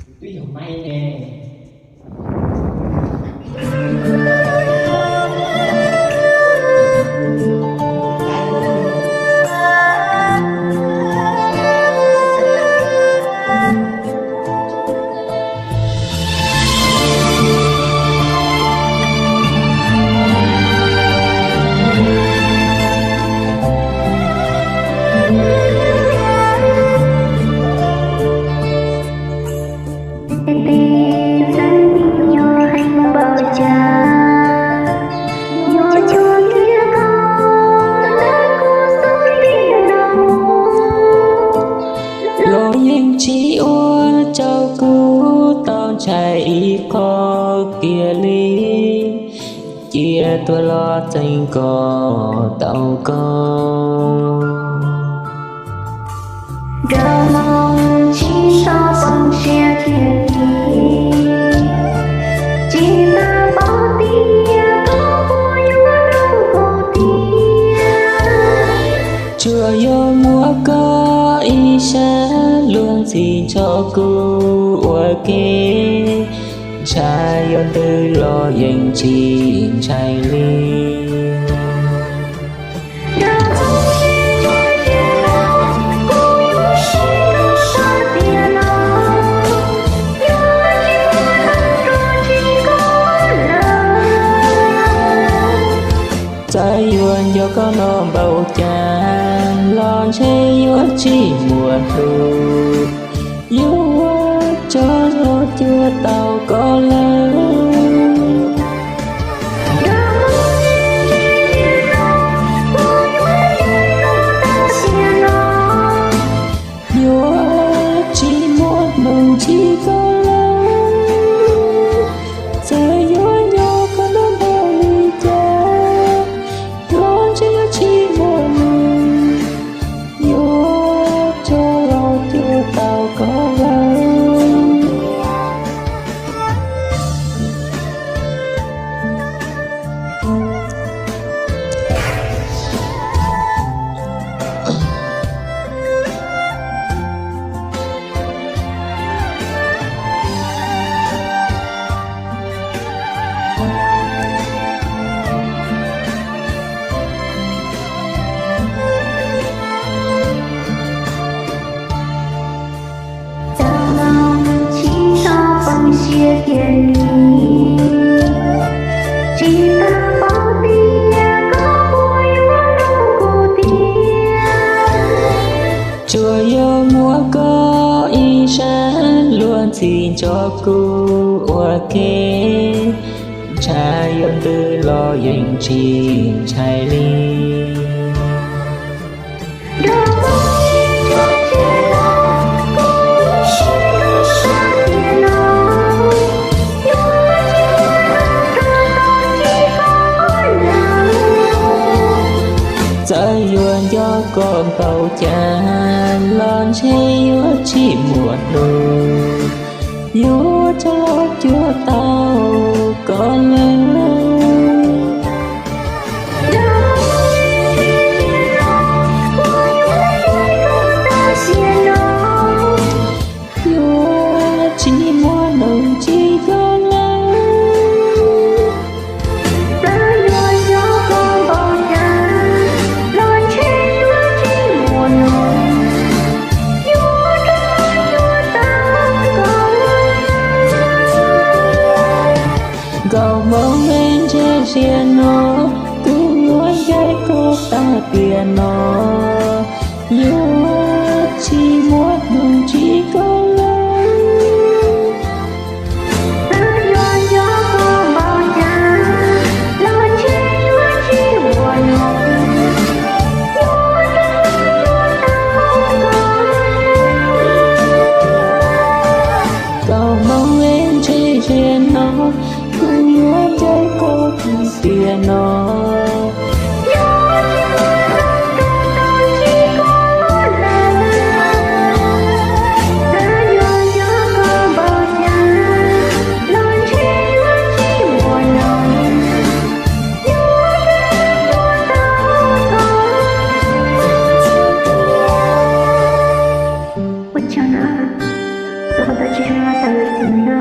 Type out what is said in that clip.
Twb yog maib ne. Tes xeeb yog heev npaum cas, yuav tsum tiag koj ntawm kuv xub ntiag no. Los yeej tsis ua rau kuv tau ntshai ib qho kiag li, cia tuaj los txeeb kom tau koj. Nrog Hmoob tsis txhob poob siab kiag li, tsis tas pom tias koj puas yuav rau kuv tiag. Tsuas yog muaj koj ib sab luag ntxhi nrog kuv ua ke, ntshai yuav ntws los yeej tsis ntshai li. Txawm yuav nco koj no npaum cas los ntshe yuav tsis muaj hnub yuav rov los cuag tau koj lawm. Yuav tsis muaj hnub ntsib koj lawm. Txawm yuav nco koj npaum li cas los ntshe yuav tsis muaj hnub yuav rov los cuag tau koj lawm. Txawm Hmoob tsis txhob poob siab kiag li, tsis tas pom tias koj puas yuav rau kuv tiag. Tsuas yog muaj koj ib sab luag ntxhi nrog kuv ua ke, ntshai yuav ntws los yeej tsis ntshai li. Txawm yuav nco koj npaum cas los ntshe yuav tsis muaj hnub yuav rov los cuag tau koj lawm. Yuav tsis muaj hnub ntsib koj lawm. Txawm yuav nco koj npaum cas los ntshe yuav tsis muaj hnub yuav rov los cuag tau koj lawm. Nkauj Hmoob es ntse zias no, kuv yuav ncaim koj tag tiam no, yuav tsis muaj hnub ntsib koj lawm. Txawm yuav nco koj npaum cas los ntshe yuav tsis muaj hnub yuav rov los cuag tau koj lawm. Nkauj Hmoob es ntse zias no, kuv yuav ncaim koj tag tiam no, yuav tsis muaj hnub rov los cuag koj lawm. Qhov tau tsis zoo no tawm los txim no.